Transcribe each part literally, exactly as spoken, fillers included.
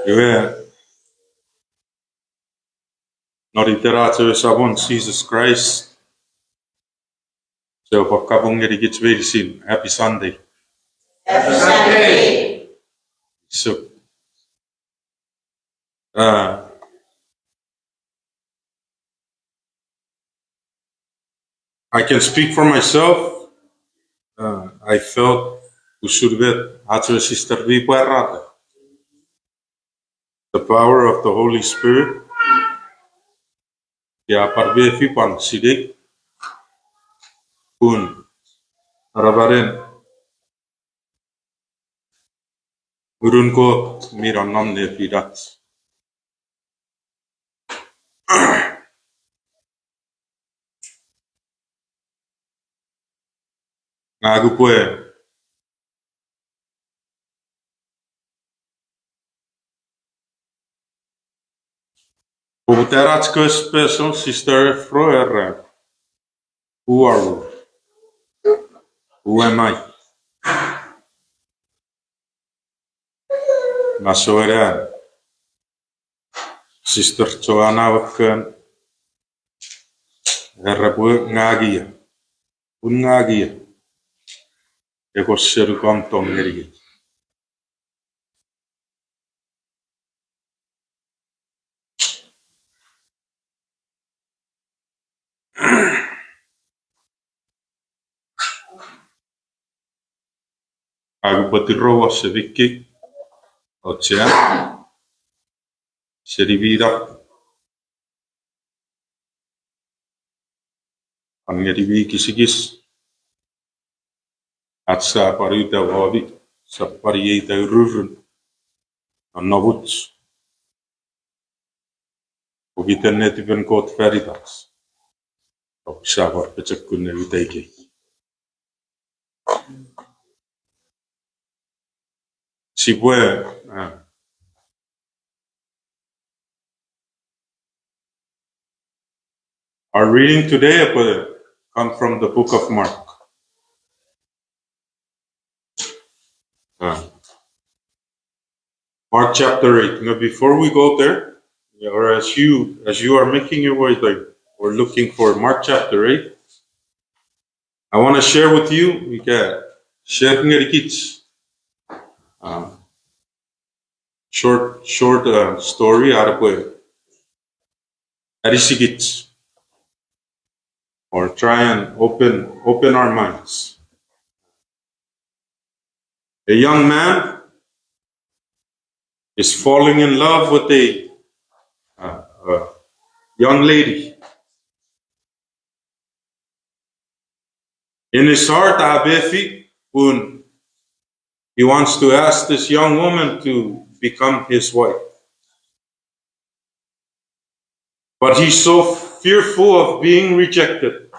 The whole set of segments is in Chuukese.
Iwe, non iten ach ewe Samon Jises Kraist, sipwe kapong ngenikich meinisin, Happy Sunday. Happy Sunday. So, uh, I can speak for myself. Uh, I felt usun met ach ewe sister mi pwarata. The power of the Holy Spirit. Ia pwan mefi pwan sinei pun aramanen Ngunun Kot mi nonnom nefinach. Ngang upwe Poputa ach kewe special sister Fro era, "Who are you? Who am I?" Masouen an Sister Joanna Wakan era pwe ngang ia, pun ngang ia, ekkoch seni kan tong ngeniei. Aku pati rowa sevikki, ochean, seni mi nap. An ngeni mi kisikis, ach sa pwan uta womi, sa pwan ieita ururun, nonnomuch, pokiten netipen Kot fanitach, o sa pwan pochokun ne uta ikei. Sipwe, uh, our reading today will come from the book of Mark. Uh, Mark chapter eight. Now, before we go there, yeah, or as you, as you are making your way there, or looking for Mark chapter eight, I want to share with you, we can share ngenikich, uh, short, short, uh, story, ar epwe anisikich, or try and open, open our minds. A young man is falling in love with a, uh, uh, young lady. In his heart, a mefi pun he wants to ask this young woman to become his wife. But he's so fearful of being rejected.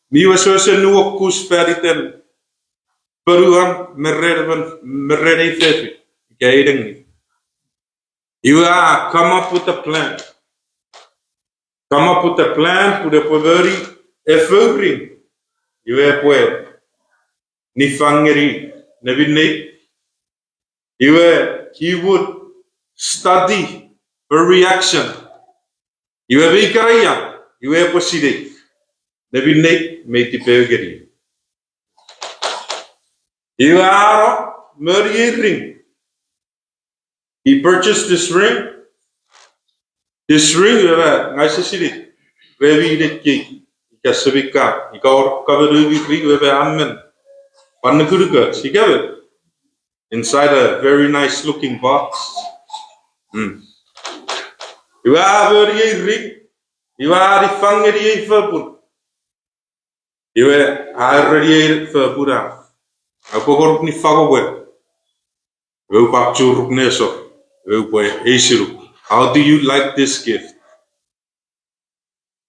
Mi wesewesen nuokus faniten ponuan me ren emon, me ren ei fefin, ika ei nengin. Iwe a come up with a plan. Come up with a plan pun epwe moni efou ring. Iwe epwe niffang ngeni neminei. Iwe he would study her reaction. Iwe me ikenaia, iwe epwe sinei neminei me tipeu ngeni. Iwe a no moni ei ring. He purchased this ring. This ring, iwe ngang use sinei, iwe mi inet kei, ika semika, ika wor kamo noumi ring, iwe amen, pwan nukunukoch, ika we, inside a very nice looking box. Hmm. Iwe a moni ei ring, iwe a niffang ngeni ei fopun. Iwe a ereni ei fopun a, a pwe koruk niffang we. Iwe upwe churuk nesor. Iwe upwe eisinuk, "How do you like this gift?"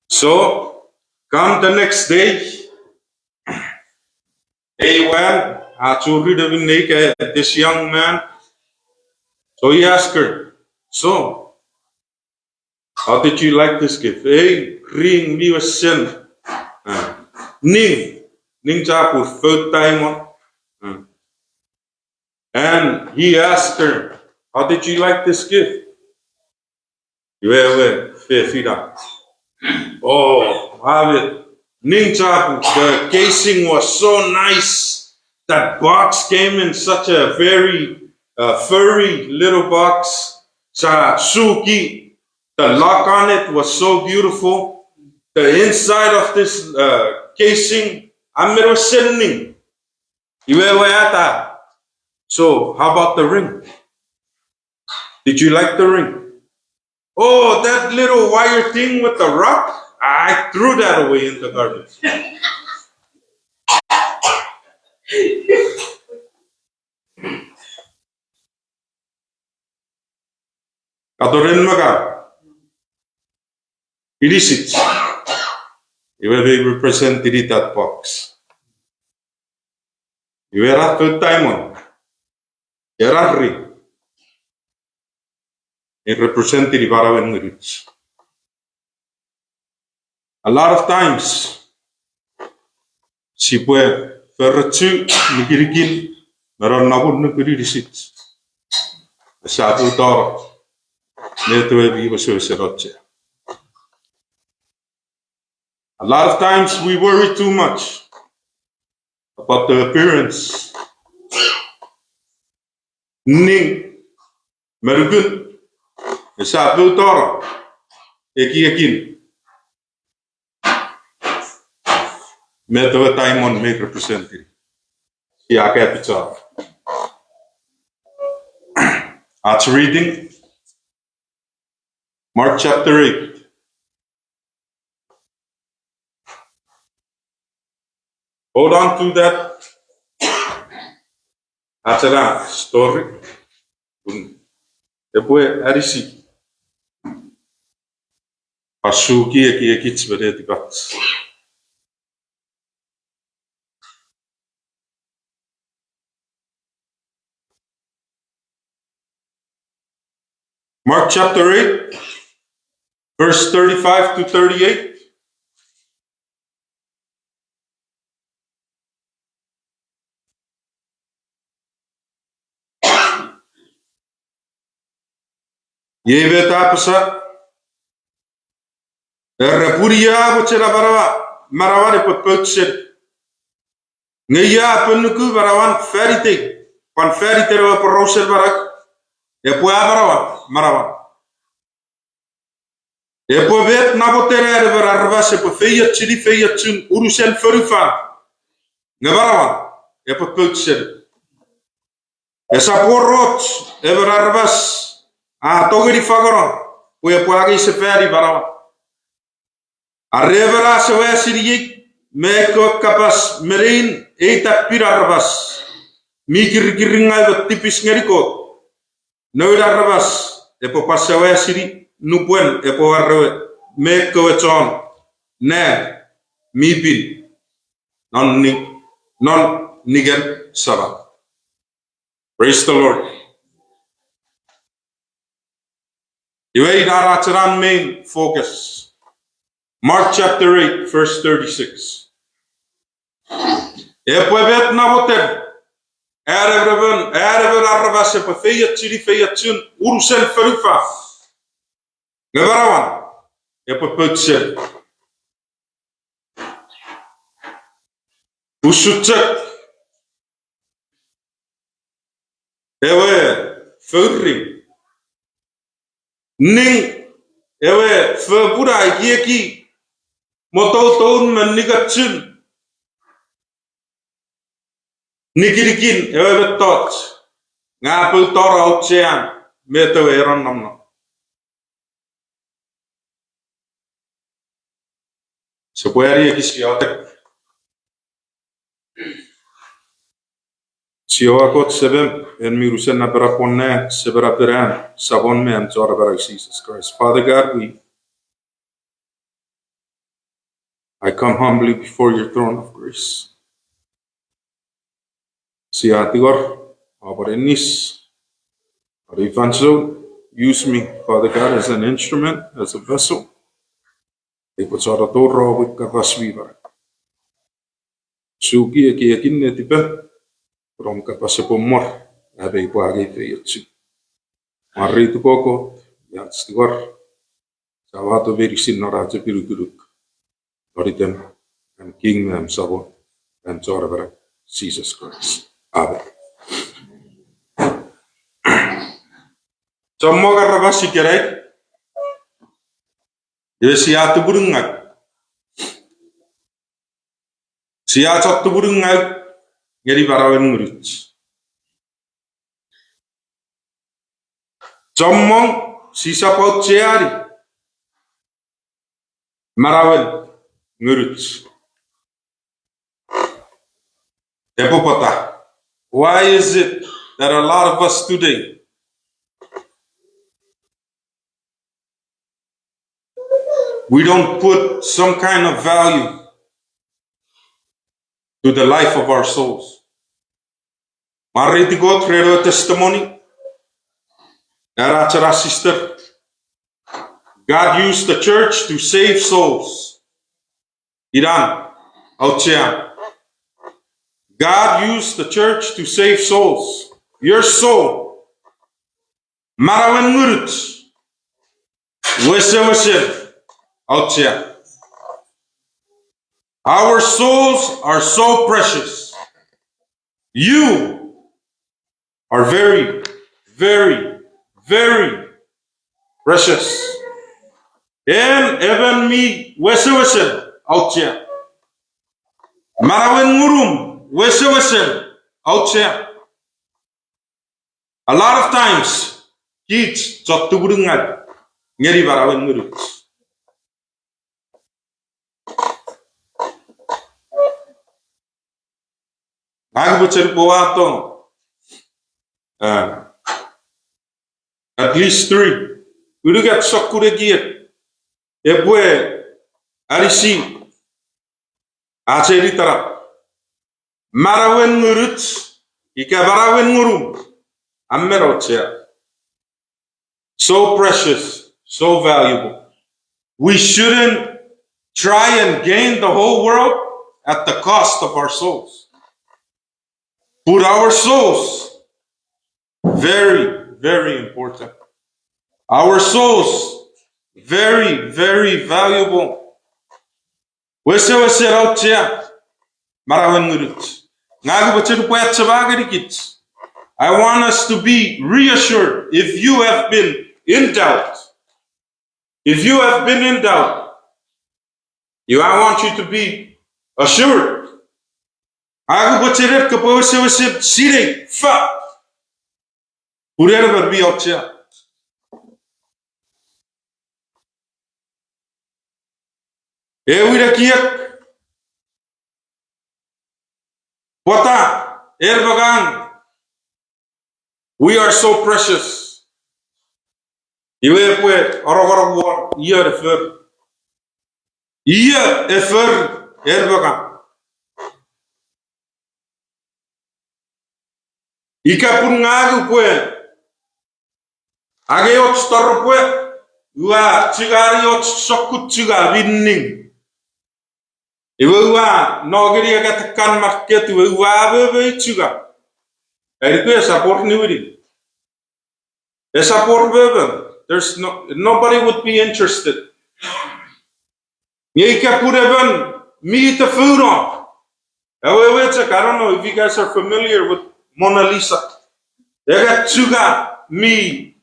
So, come the next day, ei wan a churi neminei ika this young man. So he asked her, "So, how did you like this gift?" Ei ring mi wesen, uh, ning, ning chapur, four diamond. Uh, and he asked her, How did you like this gift? Iwe ewe fefin a, oh, I love it. Ning chapur, the casing was so nice. That box came in such a very uh, furry little box. Sia suki. The lock on it was so beautiful. The inside of this uh, casing, a men wesen ning. Iwe ewe at a, so, how about the ring? Did you like the ring? Oh, that little wire thing with the rock? I threw that away in the garbage. Katoren me ka inisich. Iwe mei represent-ini that box. Iwe era fou diamond. Era ring. Mei represent-ini manauen ngunuch. A lot of times, sipwe forochu nikinikin me non namot nukun inisich. Sia putano met ewe mi wesewesen auchea. A lot of times we worry too much about the appearance. Ning me nukun, sia putano ekiekin met ewe diamond mei represent-ini. Sia kapichar. Ach reading, Mark chapter eight. Hold on to that. Ach ena story. Epwe anisi pwan suki ekiekich me netipach. Mark chapter eight, verse thirty-five to thirty-eight. Iei met a apasa, era, pun io a mochen amanaua manauan epwe pout seni. Nge io a ponuku manauan fan itei, pwan fan iten ewe porausen manau, epwe amanaua manauan. Epwe met namoten an emon aramas epwe feiochuni feiochun unusen fonufan, nge manauan epwe pout seni. Esap wor och emon aramas a tongeni fangeno pwe epwe angei sefani manauan. Are emon a sewasini ei me ekkewe kapas me nein ei tappin aramas mi kirikiringau me tipis ngeni Kot, Noun Aramas epwe pwan sewasini nupwen epwe war ewe me ekkewe chon nang mi pin non ni-, non ningen Saman. Praise the Lord. Iwe ina ach ena main focus. Mark chapter eight, verse thirty-six. Epwe met namoten an emon, an emon aramas epwe feiochuni feiochun unusen fonufan, nge manauan epwe pout seni. Usun chok ewe fori, ning ewe fopun a ekieki motoutoun me nikachun nikinikin ewe mettoch, nge a poutano auchean met ewe a nonnom non. Sipwe ani ekis iotek. Jiowa Kot Semem, en mi unusen napanap won nang, Semenapen an Samon me an Chon Amanau Jises Kraist. Father God, we I come humbly before your throne of grace. Sia tingor, aupwe aninis, are fansoun, use me, Father God, as an instrument, as a vessel. Epwe chon ator om kapas mi manau. Suki ekiekin netipan, pwe om kapas epwe mor, ami pwe angei feiochun. Mwareituk Kot, ach tingor, sia wato meinisin non ach epinukunuk. Non iten am King me am Samon, am Chon Amanau, Jises Kraist. Amen. Chommong aramas ikenai, iwe sia tumunungau. Sia chok tumunungau ngeni manauen ngunuch. Chommong sisap aucheani manauen ngunuch. Epwe pwata? Why is it that a lot of us today, we don't put some kind of value to the life of our souls? Mwareituk Kot ren ewe testimony an ach ena sister. God used the church to save souls. Inan, auchea. God used the church to save souls. Your soul. Manauen ngunuch. Wesewesen auchea. Our souls are so precious. You are very, very, very precious. En emon mi wesewesen auchea. Manauen ngunum wesewesen auchea. A lot of times, kich chon tumunungau ngeni manauen ngunuch. Ngang upwe chok pwe wato, uh, at least three. Unungat sokkun ekiek epwe anisi ach ei itenap. Manauen ngunuch, ika manauen ngunum, a men auchea. So precious, so valuable. We shouldn't try and gain the whole world at the cost of our souls. Put our souls very, very important. Our souls very, very valuable. Wesewesen auchea manauen ngunuch. Ngang upwe chok pwe achema ngenikich. I want us to be reassured if you have been in doubt. If you have been in doubt, you, I want you to be assured. Ngang upwe chok pwe wesewesen sinei fat pun en emon mi auchea. Ewin ekiek, pwata, en me ngang, we are so precious. Iwe epwe arongorongo won ion e for. Ion e for, en me ngang. Ika pun ngang upwe angei och toropwe, ua chungani och sokkun chunga mi ning. Iwe ua no ngeni ekkatekan market, iwe ua amomo ei chunga. Ai upwe esap wor niwinin. Esap wor emon. There's no, nobody would be interested. Nge ika pun emon mi tefouno. Ewe, ewe chok, I don't know if you guys are familiar with Mona Lisa. Ekkan chunga mi,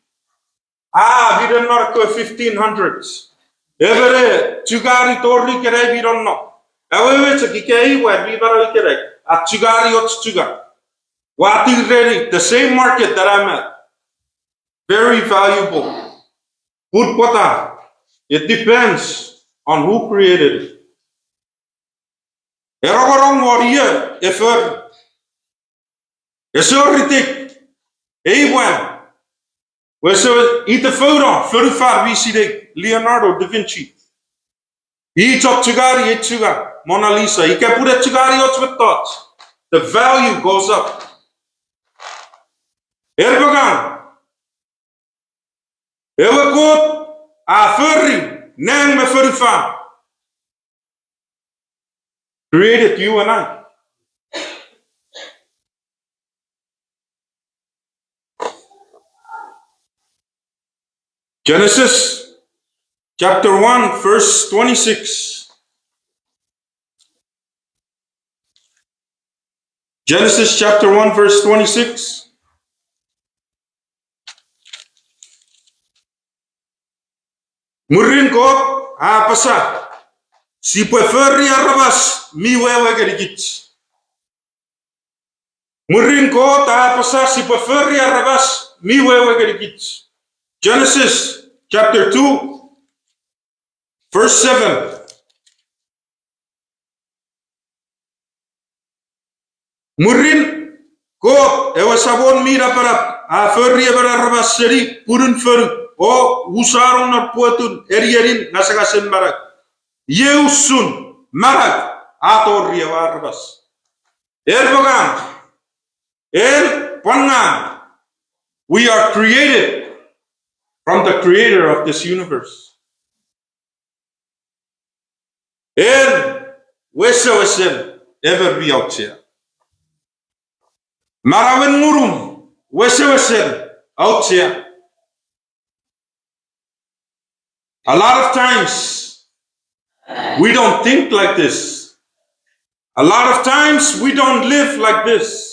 a, mi nonno ekkewe fifteen hundreds. Emon e chungani tori ikenai mi nonno. Ewe, ewe chok ika ei we mi manau ikenai. A chungani och chunga. Ua tireni, the same market that I'm at. Very valuable. Pun pwata, it depends on who created it. E rongorong won ion e for. Ese wor itik, ei pwan. Wesewesen, ita founo, fonufan mi sinei Leonardo da Vinci. I chok chungani ei chunga, Mona Lisa. Ika pun e chungani och mettoch, the value goes up. En me ngang, ewe Kot a fori nang me fonufan, created you and I. Genesis chapter one, verse twenty-six. Genesis chapter one, verse twenty-six. Mwirin Kot a apasa, sipwe fori aramas mi wewe ngenikich. Mwirin Kot a apasa, sipwe fori aramas mi wewe ngenikich. Genesis chapter two, verse seven. Mwirin Kot ewe Samon mi Napanap a fori emon aramas seni punun fonu o usanong non pwotun enienin ngasangasen manau. Iei usun manau a tori ewe aramas. En pwan ngang, en pwan ngang, we are created from the creator of this universe. En wesewesen emon mi auchea. Manauen ngunum wesewesen auchea. A lot of times, we don't think like this. A lot of times, we don't live like this.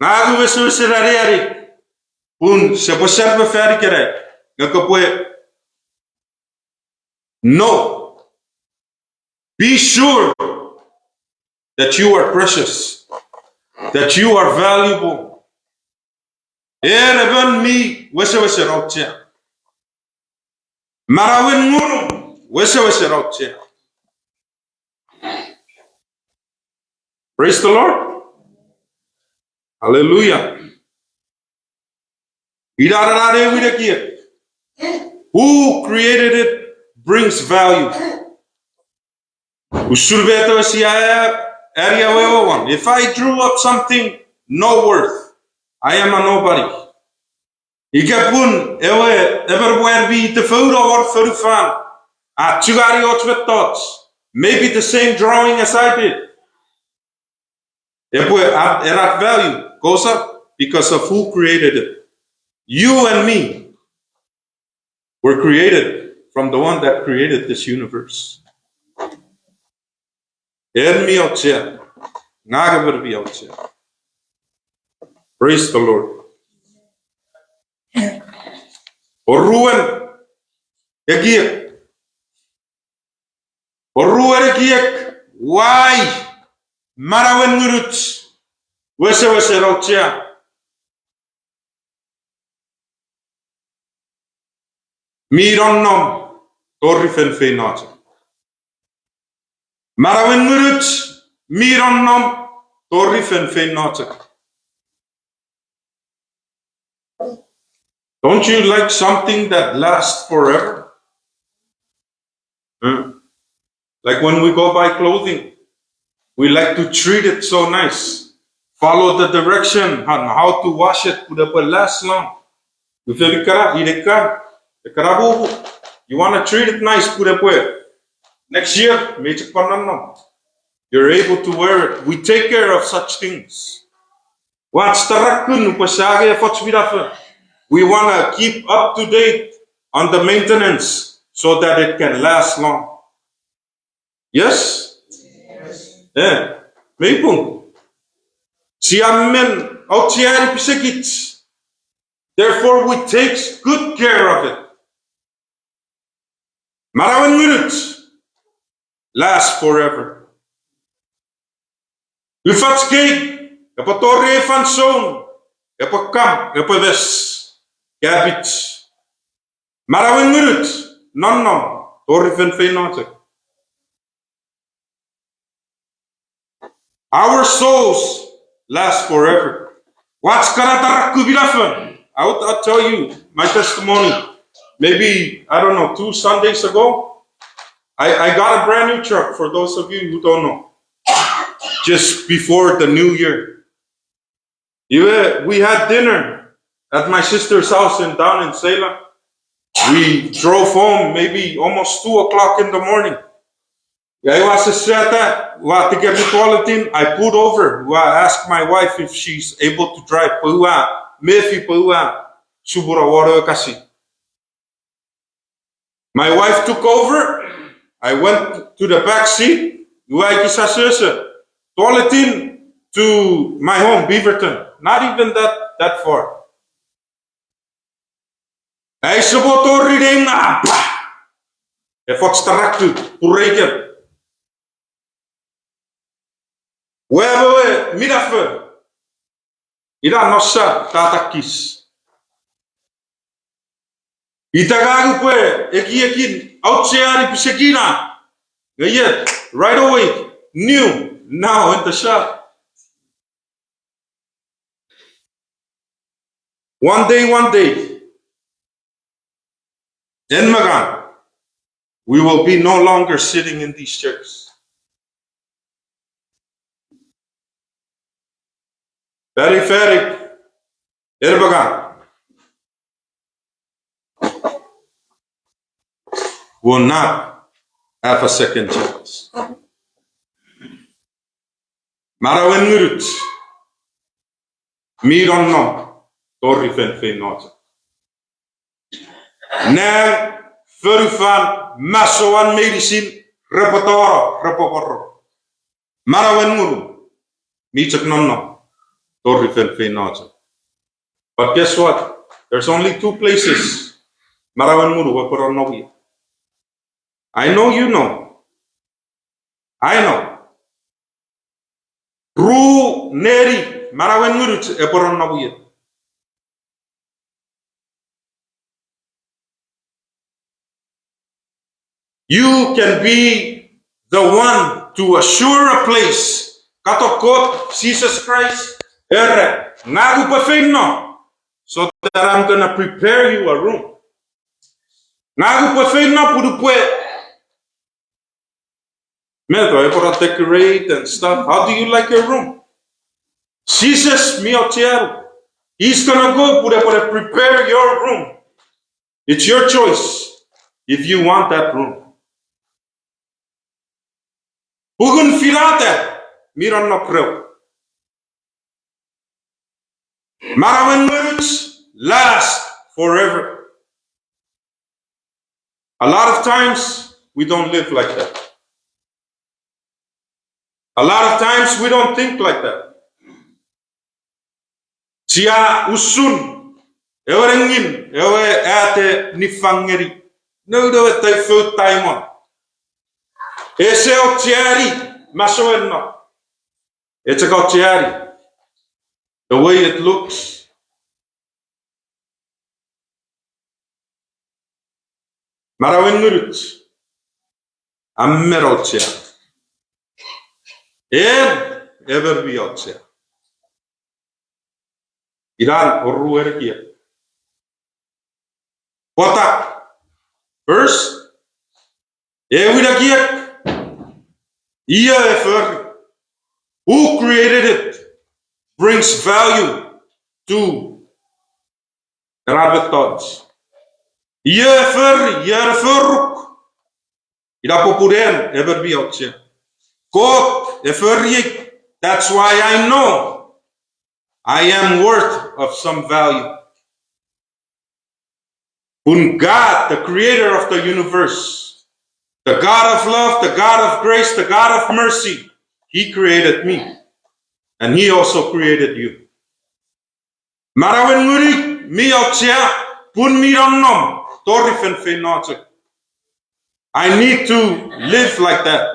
Ngang ua wesewesen aneani pun sipwe serve fan ikenai, nge kopwe know, be sure that you are precious, that you are valuable. En emon mi wesewesen auchea. Manauen ngunum wesewesen auchea. Praise the Lord. Hallelujah. Ina ena ewe ekiek. Who created it brings value. Usun met ewe sia ani awewe won. If I drew up something no worth, I am a nobody. Ika pun ewe emon mwan mi itefouno won fonufan a chungani och mettoch, maybe the same drawing as I did. Epwe, ena value goes up because of who created it. You and me were created from the one that created this universe. En mi auchea, ngang emon mi auchea. Praise the Lord. Oruen ekiek. Oruen ekiek why manauen ngunuch wesewesen auchea. Mi nonnom tori feinfeino chok. Manauen ngunuch mi nonnom tori feinfeino chok. Don't you like something that lasts forever? Huh? Like when we go buy clothing, we like to treat it so nice. Follow the direction on how to wash it, pun epwe last long. Iwe fori kana, ina kana, ekkana pupu. You want to treat it nice, pun epwe next year mi chok pwan nonnom. You're able to wear it. We take care of such things. Ua ach tarakun pwe sia angei efoch minafo. We want to keep up to date on the maintenance so that it can last long. Yes? Eh, mei pung. Sia men aucheani pisekich. Therefore, we take good care of it. Manauen ngunuch last forever. Ufach kei, epwe tori ei fansoun, epwe kam, epwe wes, kapich. Manauen ngunuch, nonnom tori feinfeino chok. Our souls last forever. Ua ach kana tarakku minafo. I would, I'll tell you my testimony. Maybe, I don't know, two Sundays ago, I, I got a brand new truck, for those of you who don't know. Just before the new year. Iwe, we had dinner at my sister's house in, down in Sela. We drove home maybe almost two o'clock in the morning. Ai ua sessata, ua tikeri toiletin, I pulled over. Ua ask my wife if she's able to drive. Pwe ua mefi pwe ua supuno won ewe kasi. My wife took over. I went to the back seat. Ua ekis asese. Tualatin to my home, Beaverton. Not even that, that far. Ai sopwe tori nein apa. Efoch taraktu, pureiken. Wewe, minafo. Ina nosa tatakis. Ita ngang upwe ekiekin aucheani pisekina. Nge yet, right away, knew, now in the shop. One day, one day, en me ngang, we will be no longer sitting in these chairs. Very, very, en me ngang will not have a second chance. Manauen ngunuch mi nonnom tori feinfeino chok. Nang, fonufan, masouan meinisin, repwe toro, repwe poro. Manauen ngunum mi chok nonnom tori feinfeino chok. But guess what? There's only two places manauen ngunum epwe nonnom ie. I know you know. I know. Ru neni manauen ngunuch epwe nonnom ie. You can be the one to assure a place. Kato Kot, Jesus Christ, era, ngang upwe feino, so that I'm gonna prepare you a room. Ngang upwe feino pun upwe, meto, epwe decorate and stuff. How do you like your room? Jesus mi aucheani. He's gonna go pun epwe prepare your room. It's your choice if you want that room. Pungun finata mi nonnom reom. Manauen ngunuch last forever. A lot of times we don't live like that. A lot of times we don't think like that. Sia usun ewe nengin ewe ate niffang ngeni noun ewe tai-, fout taimon. Ese aucheani masouen no. E chok aucheani the way it looks. Manauen ngunuch a men auchea. En, emon mi auchea. Inan oruan ekiek. Pwata? First, ewin ekiek, io e fori? Who created it brings value to ena mettoch. Io e fori, io e foruk? Ina popun en emon mi auchea. Kot e fori, that's why I know I am worth of some value. Pun God, the creator of the universe, the God of love, the God of grace, the God of mercy, he created me. And he also created you. Manauen ngunuch mi auchea, pun mi nonnom tori feinfeino chok. I need to live like that.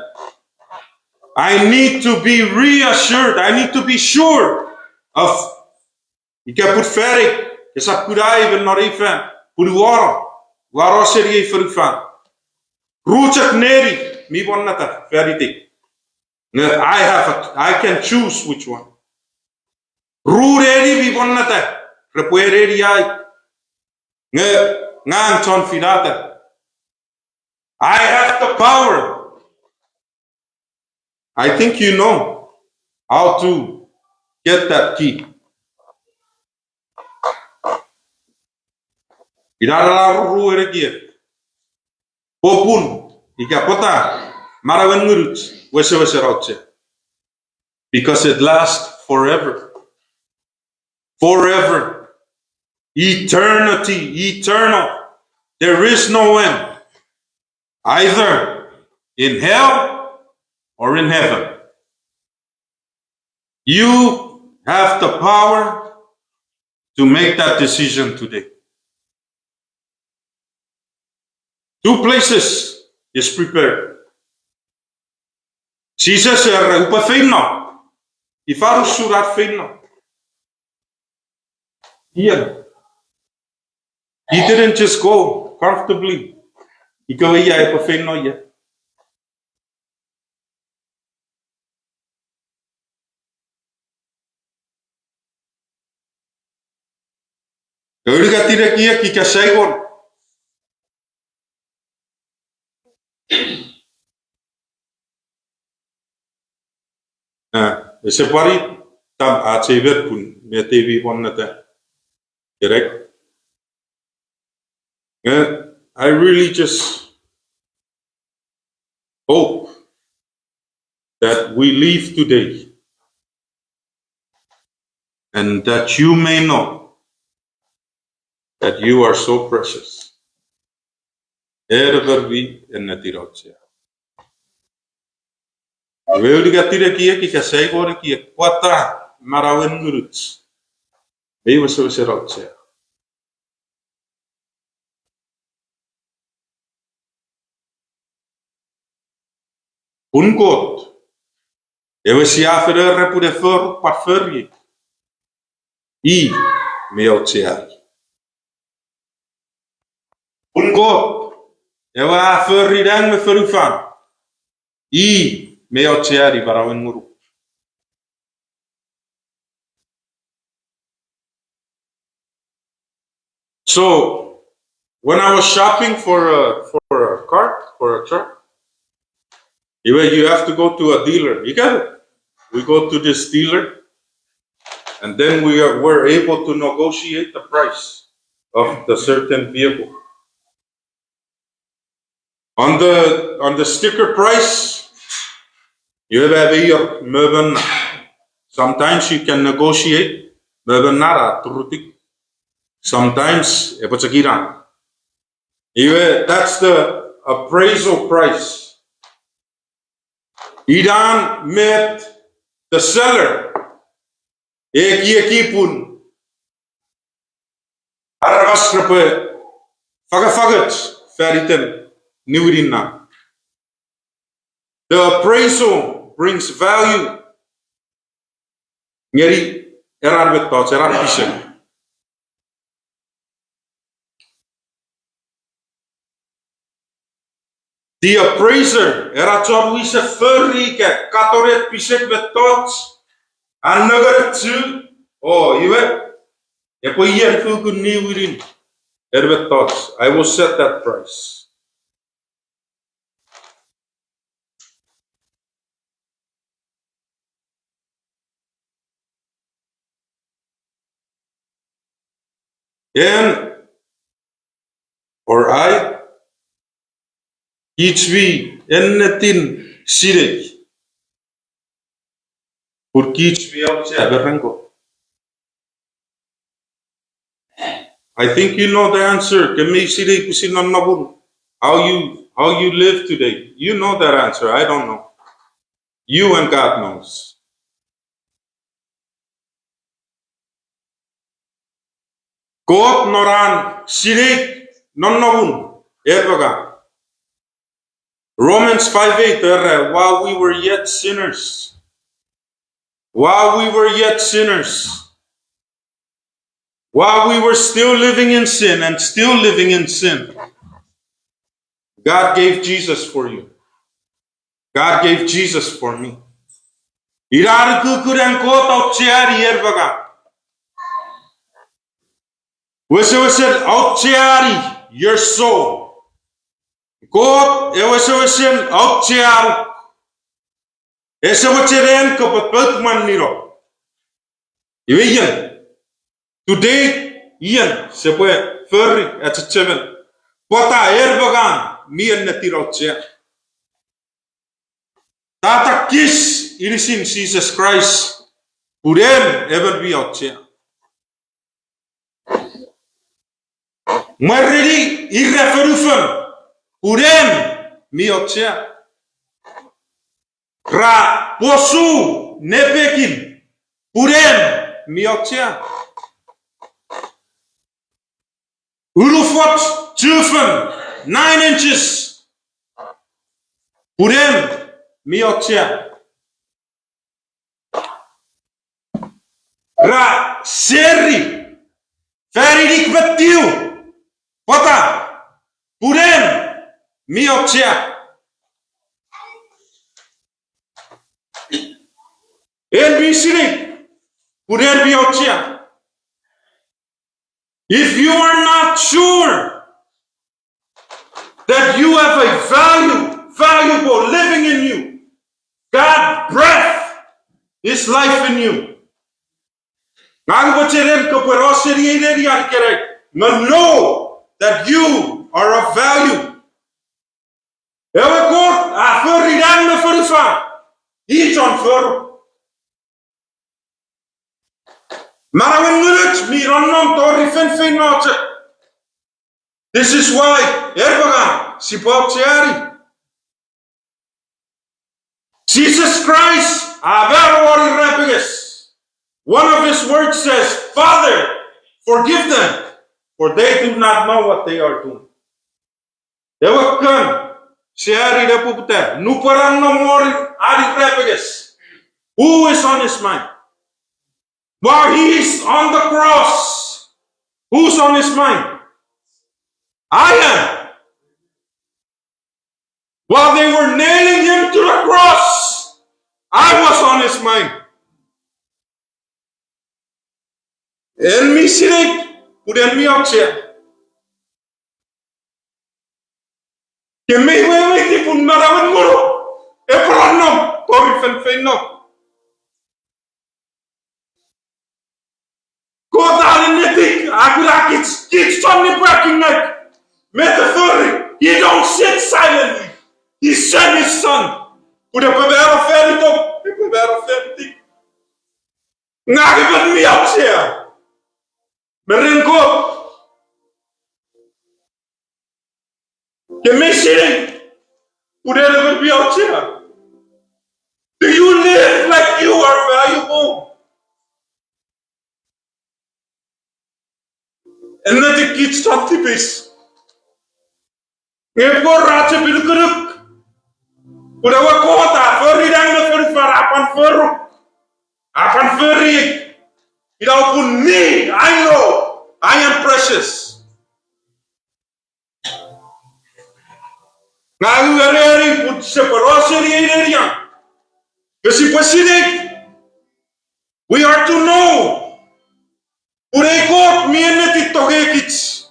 I need to be reassured. I need to be sure of, ika pun fani, kesap kuna emon non ei fan, pun uano, uano seni ei fonufan. Ru chok neni mi pwonneta fanitei. Nge I have a, I can choose which one. Ru neni mi pwonneta, repwe neni ai. Nge ngang chon finata. I have the power. I think you know how to get that key. Ina ena oruan ekiek. Popun, ika pwata, manauen ngunuch wesewesen auchea. Because it lasts forever. Forever. Eternity, eternal. There is no end, either in hell or in heaven. You have the power to make that decision today. Two places is prepared. Jesus era, upwe feino. Ifa usun ar feino? Ian. He didn't just go comfortably. Ika ia epwe feino ia. Ewe ika tirek iek ika saikon. Ah, ese pwari tam ach ei ver pun me te vi pon neta. Correct? Eh, I really just hope that we leave today and that you may know that you are so precious. Ere vervi ennetin auchea. Iwe ika tirek iek ika saikon ekiek, pwata manauen ngunuch mei wesewesen auchea? Pun Kot, ewe sia fen era pun e for pwan fori, i mi aucheani. Pun Kot, ewe a fori nang me fonufan, i mi aucheani manauen ngunum. So, when I was shopping for a, for a car, for a truck, you, you have to go to a dealer. You get it? We go to this dealer, and then we are, we're able to negotiate the price of the certain vehicle. On the, on the sticker price, you have a year, möbön. Sometimes you can negotiate, möbön nara turutik. Sometimes, epwe chok iran. Iwe, that's the appraisal price. Iran met the seller ekieki pun aramas repwe fakafakoch faniten niwinin na. The appraisal brings value ngeni eran mettoch, eran pisek. The appraiser, era chon wisen fori ika katon pisek mettoch, a nengeni chu, o iwe, epwe ian fukun niwinin en mettoch. I will set that price. En, or I, kich mi ennetin sinei pun kich mi auchea me ren Kot. I think you know the answer. Kemi sinei pwisin nonnomun, how you, how you live today. You know that answer. I don't know. You and God knows. Kot non an sinei nonnomun, epwe ka. Romans five eight, era, while we were yet sinners, while we were yet sinners, while we were still living in sin and still living in sin, God gave Jesus for you. God gave Jesus for me. Ina ukukun an Kot aucheani en me ngang. Wesewesen aucheani your soul. Kot e wesewesen aucheani. Ese mochen en kopwe pout mwanino. Iwe ian, today, ian, sipwe fori achechemen. Pwata en me ngang mi ennetin auchea. Tatakis inisin Jises Kraist, pun en emon mi auchea. Mwareni ira fonufan, pun en mi auchea. Ra posu nepekin, pun en mi auchea. Unufoch chufon, nine inches, pun en mi auchea. Ra seri fan inik me tiw, pwata? Pun en mi auchea. En mi sinei pun en mi auchea. If you are not sure that you have a value, valuable living in you, God breathed His life in you. Ngang mochen en kopwe roseni ei neni ikenai, nge know that you are of value. Ewe Kot a fori nang me fonufan, i chon for. Manauen ngunuch mi nonnom tori feinfeino chok. This is why, en me ngang, sipwe aucheani. Jesus Christ a mano won irapenges. One of his words says, Father, forgive them, for they do not know what they are doing. Ewe kan, sia eani ne poputa, nupwen a nom won an irapenges, who is on his mind? While he is on the cross, who's on his mind? I am. While they were nailing him to the cross, I was on his mind. En mi sinei pun en mi auchea. Ke mei weweiti pun manauen ngunum epwe nonnom tori feinfeino. Kot a ennetin a kuna kich, kich chon nipwakingaw, met e fori, he don't sit silently. He sent his son. Pun epwe mano fan itom, epwe mano fan itik. Ngang emon mi auchea me ren Kot. Ke mei sinei pun en emon mi auchea. Do you live like you are valuable? Ennetin kich chon tipis. Nge pwe ra chok apinukunuk pun ewe Kot a fori nang me fonufan, a pwan foruk, a pwan fori. Ina pun mi, I know I am precious. Ngang ua ereni pun sipwe roseni ei nenian, me sipwe sinei, we are to know, pun ei Kot mi ennetin tongei kich.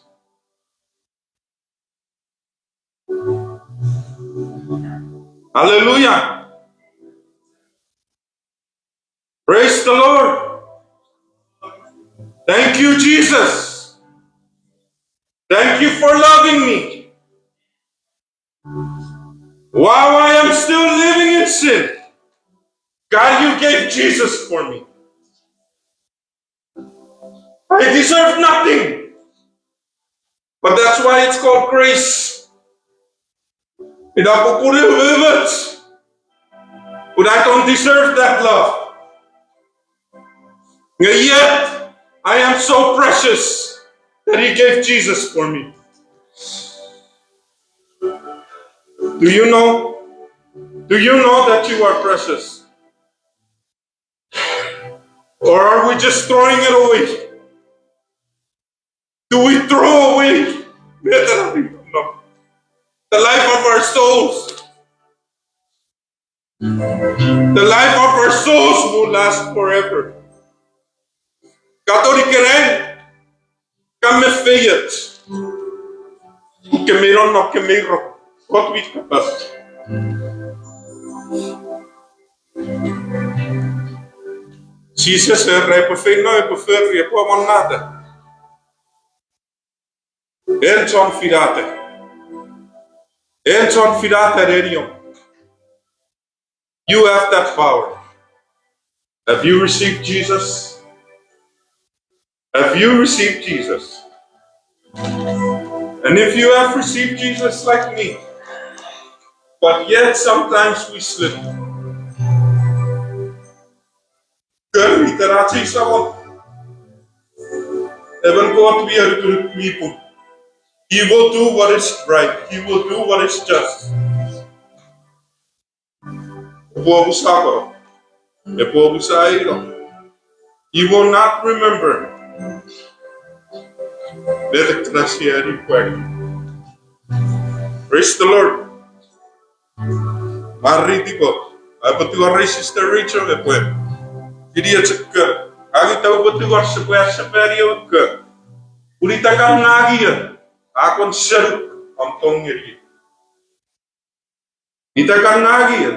Hallelujah. Praise the Lord. Thank you, Jesus. Thank you for loving me. While I am still living in sin, God, you gave Jesus for me. I deserve nothing. But that's why it's called grace. Ina popun umoumoch. But I don't deserve that love. And yet, I am so precious that he gave Jesus for me. Do you know? Do you know that you are precious? Or are we just throwing it away? Do we throw away the life of our souls? The life of our souls will last forever. Katolik ren, ka me feioch. Ke mei nonnom, ke mei rong. Kot mi kapas. Jises era epwe feino, epwe fori, epwe amonnata. En chon finata. En chon finata neniom. You have that power. Have you received Jesus? Have you received Jesus? And if you have received Jesus like me, but yet sometimes we slip, kori ita ach ei Samon, emon Kot mi anukunuk mi pung. He will do what is right. He will do what is just. Epwe omusano, epwe omusaino. He will not remember. Let the gracia report. Praise the Lord. Mwareiti Kot. Aipwe tingorei Sister Rachel epwe fini echo kon. Ngang ita upwe tingor sipwe asepani ewe kon. Pun ita kan ngang ie, a kon senuk om tong ngeni. Ita kan ngang ie,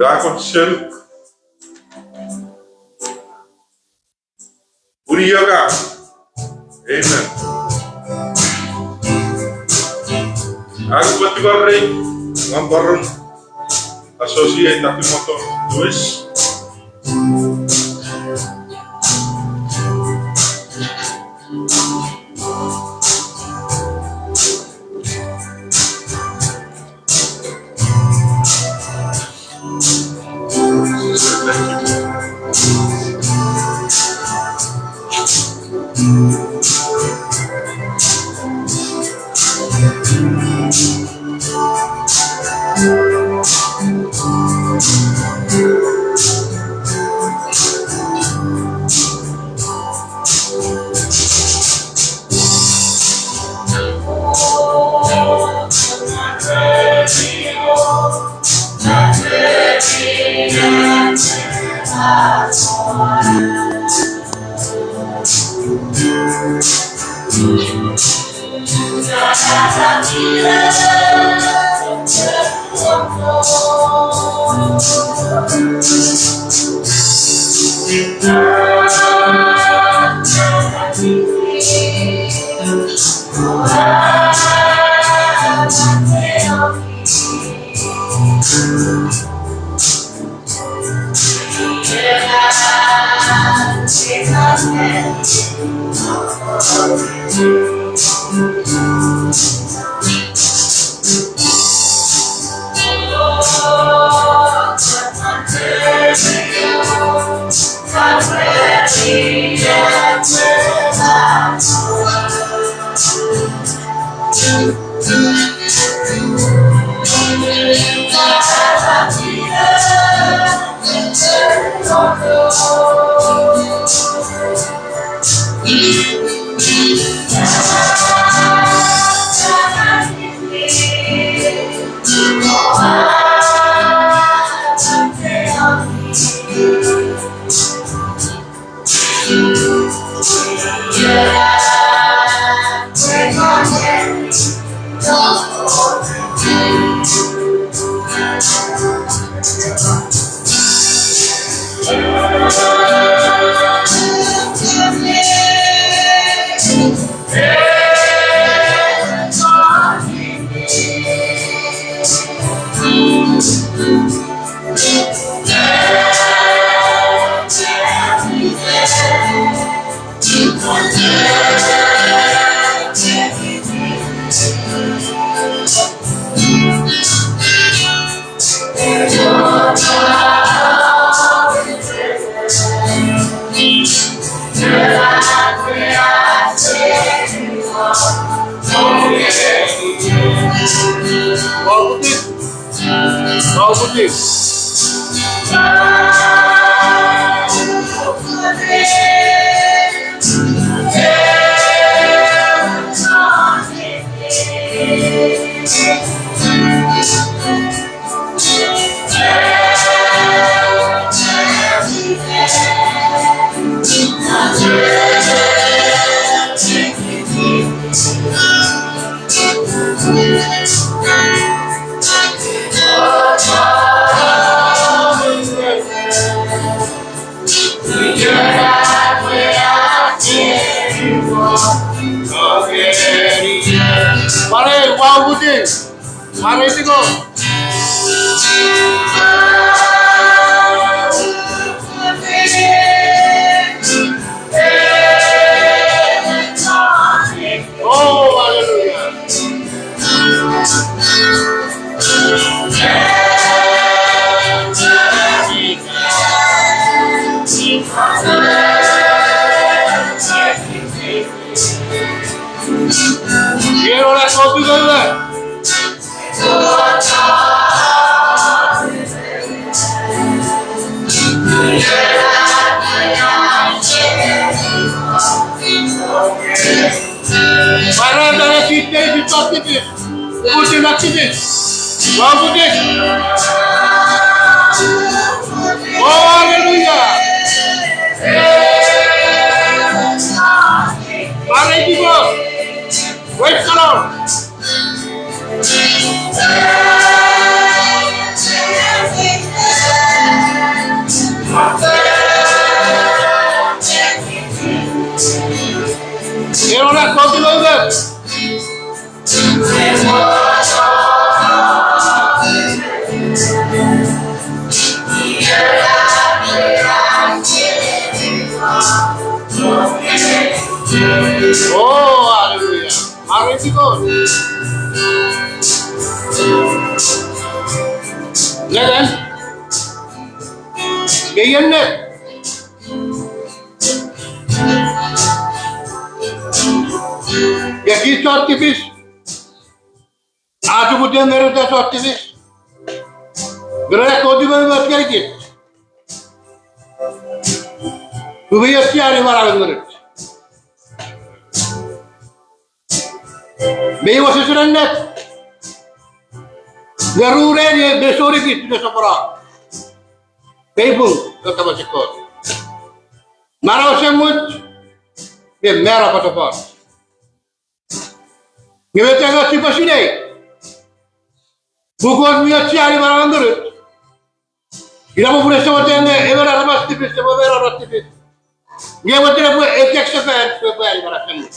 a kon senuk. Pun io ka. Amen. Ngang upwe tingorei, ngang pwarata associate Takimoto Lewis. Pare, wow, kuti. Pare, tiko. Kaputek. Oh, hallelujah. Praise the Lord. Praise the Lord. Ero na kopi lo iwe. Oh, hallelujah. Praise God. Nge, nge ennet. Nge kich chon tipis. A tuputiw ngereta chon tipis. Nge ra kotiw me mot ngenikich. Pwe mi och sani manauen ngunuch. Mi wesewesen ennet. Nge ru neni me soni kich ne soponon. Peipu, kapasen Kot. Manau esemuch, me mano pwotopwot. Nge met ena sipwe sinei. Pwe Kot mi och sani manauen ngunuch. Ina popun ese mochen nge emon aramas tipis epwe mano non tipis. Nge mochen epwe ekiek sefan pwe epwe ani manau esemuch.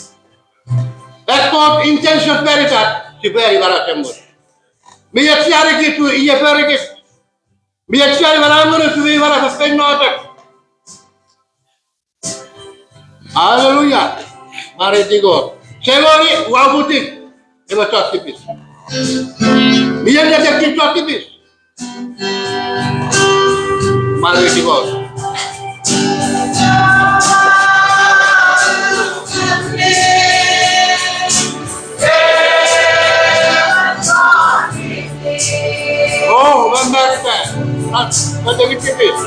Ekkoch intention fan itach sipwe ani manau esemuch. Mi och sani kich pwe iei fori kich. Mi och sani manauen ngunuch pwe mi manau feinfeino chok. Hallelujah. Mwareiti Kot. Sengeni ua uputiw. Ewe chon tipis. Mi ennet ekkei chon tipis. Mwareiti Kot. Oh, mamarita. Not, not a good tipis.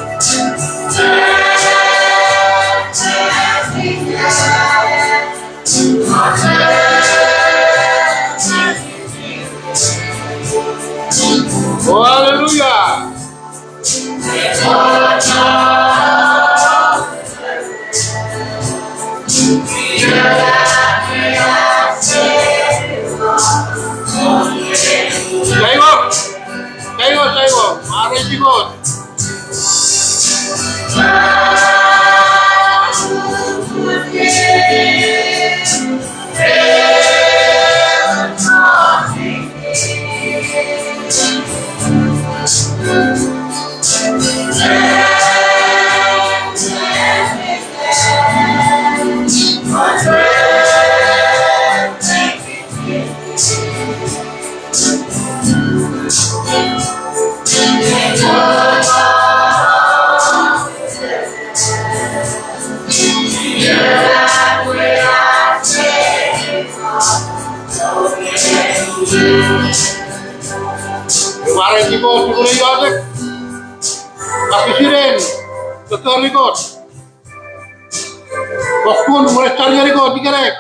Oh, hallelujah. Saiwo, saiwo, saiwo. Mwareiti Kot. Mwareiti Kot, pun iotek. Kapisiren, kotori Kot. Fokkun mwen chariani Kot ikenai.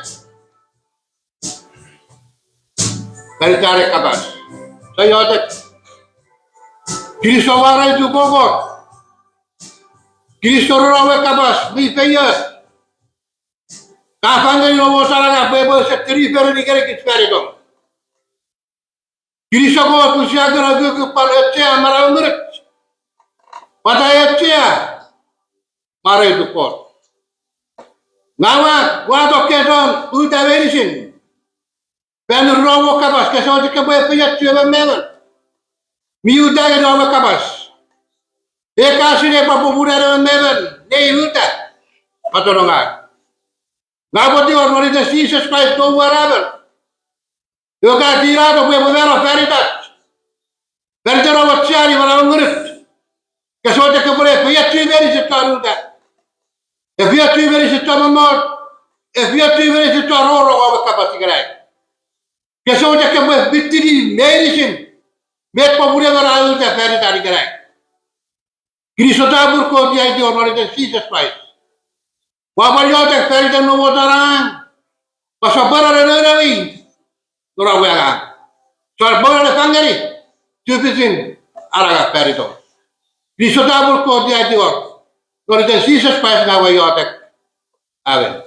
Fan itan ei kapas. Sa iotek. Kinisou mwareituk Kot. Kinisou ren ewe kapas mi feioch. Ka fangeni noum won ach angang pwe epwe ese tini fengen ikenai kich fan itom. Kinisou Kot pwe sia kan ukukun pwan auchea manauen ngunuch. Pwata auchea? Mwareituk Kot. Ngang ua, ua tokketon uta meinisin. Fan ren ewe kapas, kese mochen kopwe efeiochu emon me emon mi uta ngeni ewe kapas. Ika sinei pwe popunen emon me emon mi uta. Katononga. Ngang upwe tingor non iten Jises Kraist noum we emon. Iwe ka tinato pwe epwe mano fan itach. Fan iten ewe och sani manauen ngunuch. Kese mochen kopwe efeiochu meinisin chon uta. Efeiochu meinisin chon mommot. Efeiochu meinisin chon rongorong ewe kapas ikenai. Kese mochen kopwe fitini meinisin met popun emon a uta fan itan ikenai. Kinisou chapur Kot, ua aiti non iten Jises Kraist. Ua pwan iotek fan iten noum won ach angang. Pwe sopweno ne nonnom non ewe angang. Sopweno ne fangeni. tufichin ananga fan itom. Kinisou chapur Kot ia etiwa. Non iten Jises Kraist nga ua iotek. Amen.